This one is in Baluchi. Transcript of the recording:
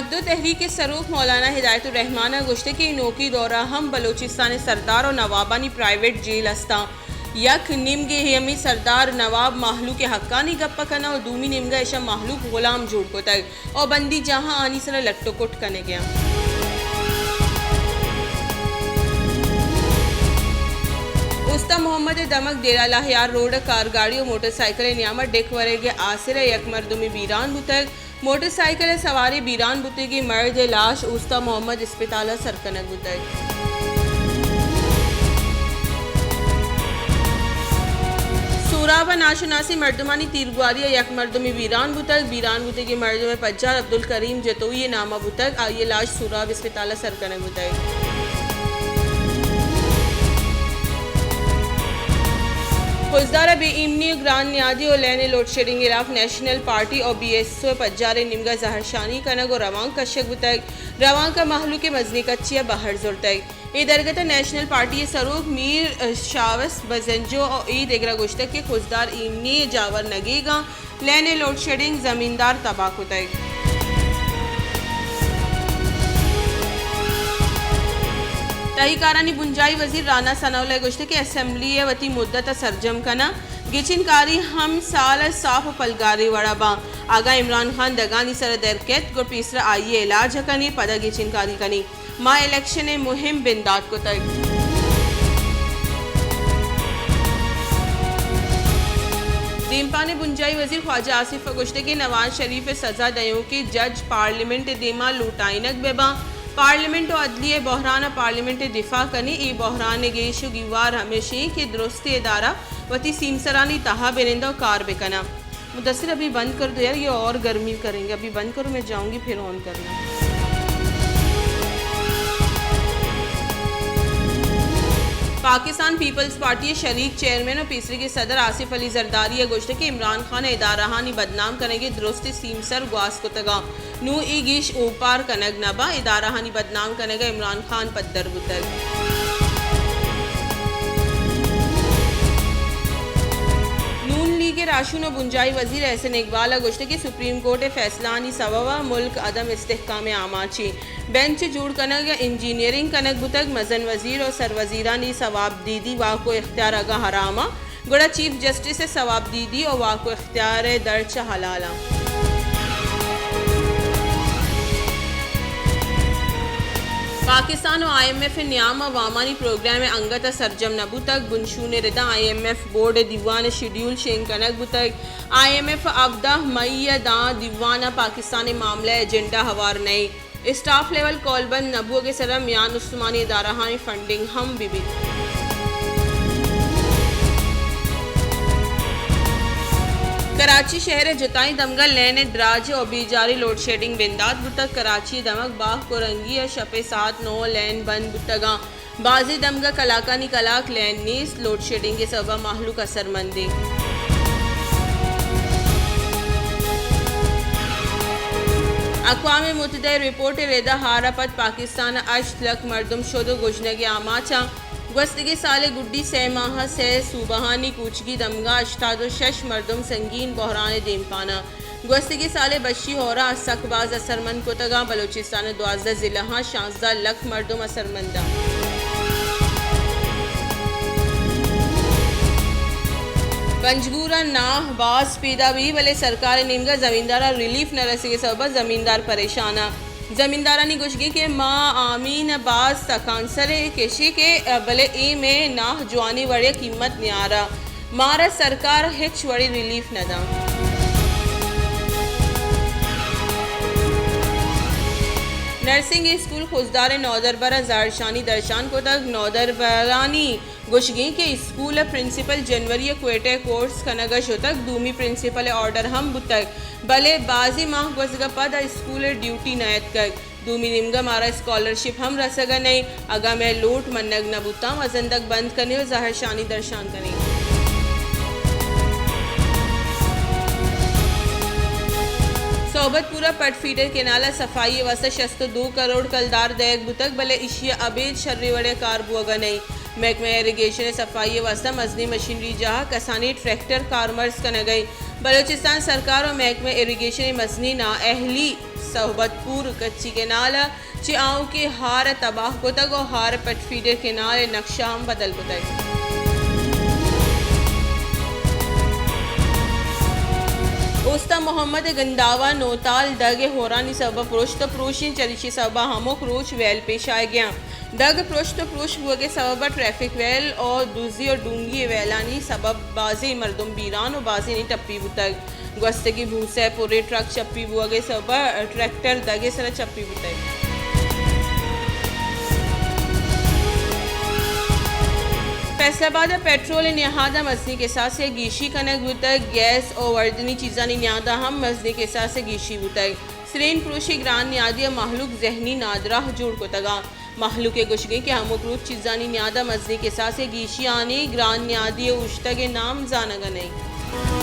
جدو تحریک ءِ سروک مولانا ہدایت الرحمان ءَ گوشتگ کہ نوکی دور ءَ ہم بلوچستان ءِ سردار ءُ نوابانی پرائیویٹ جیل استاں۔ یک نیمگے ہمے سردار نواب مہلوک ءِ حقانی گپ ءَ کناں ءُ دومی نیمگ ءَ اشاں مہلوک غلام جوڑ کتگ ءُ بندی جاہاں آنی سرا لٹ ءُ کٹ کنگ ءَ اَنت۔ اوستہ محمد ءِ دمگ ڈیرہ لہیار روڈ ءَ کارگاڑی ءُ موٹر سائیکل ءِ نیام ءَ ڈیک ورگ ءِ آسر ءَ یک مردمے بیران بوتگ۔ موٹر سائیکل ءِ سوارے بیران بوتگیں مرد ءِ لاش اوستہ محمد اسپتال ءَ سر کنگ بوتگ۔ سوراب ءَ ناشناسیں مردمانی تیرگواری ءَ یک مردمے بیران بوتگ۔ بیران بوتگیں مردم ءِ پجار عبدالکریم جتوئی ءِ نام ءَ بوتگ۔ آئی ءِ لاش سوراب اسپتال ءَ سر کنگ بوتگ۔ خضدار ءَ بے ایمنی ءُ گران نیادی ءُ لین ءِ لوڈشیڈنگ ءِ ہلاپ نیشنل پارٹی ءُ بی ایس او ءِ پجاریں نیمگ ءَ زہرشانی کنگ ءُ روانک کشگ بوتگ۔ روانک ءَ مہلوک ءِ مزنیں کچے ءَ بہر زرتگ۔ اے درگت ءَ نیشنل پارٹی ءِ سروک میر شاوس بزنجو ءَ اے دگرا گوشتگ کہ خضدار ایمنی ءِ جاور نگیگاں، لین ءِ لوڈشیڈنگ زمیندار تباہ کتگ۔ تہی کارانی بنجاہی وزیر رانا ثناء اللہ ءَ گوشتگ کہ اسمبلی ءَ وتی مدت ءَ سرجم کناں، گچین کاری ہم سال ءَ صاف ءُ پلگاریں وڑ ءَ باں۔ اگاں عمران خان دگانی سر ءَ در کیت، گڑا پیسر ءَ آئی ءِ علاج ءَ کنیں، پدا گچین کاری کنیں۔ ما الیکشن ءِ مہم بندات کتگ۔ دیمپان ءِ بنجاہی وزیر خواجہ آصف ءَ گوشتگ کہ نواز شریف ءِ سزا دئیوکیں جج پارلیمنٹ ءِ دیما لوٹائینگ بہ باں۔ پارلیمنٹ ءُ عدلیہ ءِ بحران ءَ پارلیمنٹ ءِ دفاع کنیں، اے بحران ءِ گیش ءُ گیوار ہمیش ایں کہ درستیں ادارہ وتی سیمسرانی تہا بہ نند ءُ کار بہ کناں۔ مدثر، ابھی بند کر دو یار، یہ اور گرمی کریں گے، ابھی بند کرو، میں جاؤں گی پھر آن کرنا۔ پاکستان پیپلز پارٹی ءِ شریک چیئرمین ءُ پیسریگیں صدر آصف علی زرداری ءَ گوشتگ کہ عمران خان ءَ ادارہانی بدنام کنگ ءِ درستیں سیمسر گواز کتگ اَنت۔ نوں اے گیش اوپار کنگ نہ باں، ادارہانی بدنام کنگ ءَ عمران خان پدر بوتگ۔ نون لیگ ءِ راہشون ءُ بنجاہی وزیر احسن اقبال ءَ گوشتگ کہ سپریم کورٹ ءِ فیصلہانی سوب ءَ ملک عدم استحکام ءِ آماچ ایں۔ بینچ جوڑ کنگ ءُ انجینئرنگ کنگ بوتگ، مزن وزیر ءُ سروزیرانی ثوابدیدی واک ءُ اختیار اگاں حرام اَنت، گڑا چیف جسٹس ءِ ثوابدیدی ءُ واک ءُ اختیار ءِ درچ حلال اَنت۔ پاکستان ءُ آئی ایم ایف ءِ نیام ءَ وامانی پروگرام ءِ انگت ءَ سرجم نہ بوتگ۔ بنشون ءِ ردا آئی ایم ایف بورڈ ءِ دیوان ءِ شیڈیول شنگ کنگ بوتگ۔ آئی ایم ایف ءَ ہبدہ مئی ءَ داں دیوان ءَ پاکستان ءِ معاملہ ءِ ایجنڈا ہوار نہ ایں۔ اسٹاف لیول کولبند نہ بوگ ءِ سرا میان استمانی ادارہانی فنڈنگ ہم بہ بیت۔ کراچی شہر ءِ جتائیں دمگاں لین ءِ دراج ءُ بیجاری لوڈشیڈنگ بندات بوتگ۔ کراچی ءِ دمگ باغ کورنگی ءَ شپ ءِ ساعت نو ءَ لین بند بوتگ اَنت۔ بازیں دمگاں کلاکانی کلاک لین نیست، لوڈشیڈنگ ءِ سبب ءَ مہلوک اثرمند اِنت۔ اقوام متحدہ ءِ رپورٹ ءِ ردا ہار ءَ پد پاکستان ءَ ہشت لکھ مردم شد ءُ گژنگ ءِ آماچ اَنت۔ گوستگیں سال ءِ گڈی سئے ماہ ءَ سئے صوبہانی کوچگی دمگاں ہشتاد ءُ شش مردم سنگین بحران ءِ دیمپان اَنت۔ گوستگیں سال ءَ بشی ہور ءَ سک باز اثرمند کتگ اَنت۔ بلوچستان ءِ دوازدہ ضلعہاں شانزدہ لکھ مردم اثرمند اَنت۔ پنجگور ءَ ناہ باز پیدا بیت، بلے سرکار ءِ نیمگ ءَ زمیندار ءَ ریلیف نہ رسگ ءِ سبب ءَ زمیندار پریشان اَنت۔ زمیندارانی گوشگ اِنت کہ ما آمین ءَ باز سکانسر ءَ کشیں کہ بلے اے مئے ناہ جوانیں وڑے ءَ قیمت نیارا، مارا سرکار ہچ وڑیں ریلیف نہ داں۔ نرسنگ اسکول خضدار ءِ نودربر ءَ زہرشانی درشان کتگ۔ نودربرانی گوشگ اِنت کہ اسکول ءِ پرنسپل جنوری ءَ کوئٹہ ءَ کورس کنگ ءَ شتگ، دومی پرنسپل ءِ آرڈر ہم بوتگ، بلے بازیں ماہ گوزگ ءَ پد ءَ اسکول ءَ ڈیوٹی نہ اتکگ۔ دومی نیمگ ءَ مارا اسکالرشپ ہم رسگ ءَ نہ اِنت۔ اگاں مئے لوٹ منگ نہ بوتاں، ما زندگ بند کنیں ءُ زہرشانی درشان کنیں۔ صحبت پور ءَ پٹ فیڈر کینال ءِ صفائی ءِ واستہ شست ءُ دو کروڑ کلدار دئیگ بوتگ، بلے ایشی ءَ ابید شریں وڑے ءَ کار بوگ ءَ نہ اِنت۔ محکمہ ایریگیشن ءِ صفائی ءِ واستہ مزنیں مشینری جاہ ءَ کسانیں ٹریکٹر کارمرز کنگ ءَ اِنت۔ بلوچستان سرکار ءُ محکمہ ایریگیشن ءِ مزنیں نااہلی صحبت پور کچی کینال ءَ چہ آؤکیں ہار ءَ تباہ کتگ ءُ ہار پٹ فیڈر کینال ءِ نقشہ ہم بدل کتگ۔ اوستہ محمد ءِ گنداوا نوتال دگ ءِ ہورانی سبب ءَ پرشت ءُ پروشیں، چریشی سبب ءَ ہمک روچ ویل پیش آیگ ءَ اَنت۔ دگ پرشت ءُ پروش بوگ ءِ سبب ءَ ٹریفک ویل ءُ دزی ءُ ڈونگی ءِ ویلانی سبب بازیں مردم بیران ءُ بازینے ٹپی بوتگ۔ گوستگیں بوسہ ءِ پریں ٹرک چپی بوگ ءِ سبب ءَ ٹریکٹر دگ ءِ سرا چپی بوتگ۔ فیصل آباد ءَ پیٹرول ءِ نہاد ءَ مزنیں کساسے ءَ گیشی کنگ بوتگ۔ گیس ءُ وردنی چیزانی نیاد ءَ ہم مزنیں کساسے ءَ گیشی بوتگ۔ سرین پروشی گران نیادی ءَ مہلوک ذہنی نادراہ جوڑ کتگ اَنت۔ مہلوک ءِ گوشگ اِنت کہ ہمک روچ چیزانی نیاد ءَ مزنیں کساسے ءَ گیشی آنی، گران نیادی ءِ اوشتگ ءِ نام زانگ ءَ نہ اِنت۔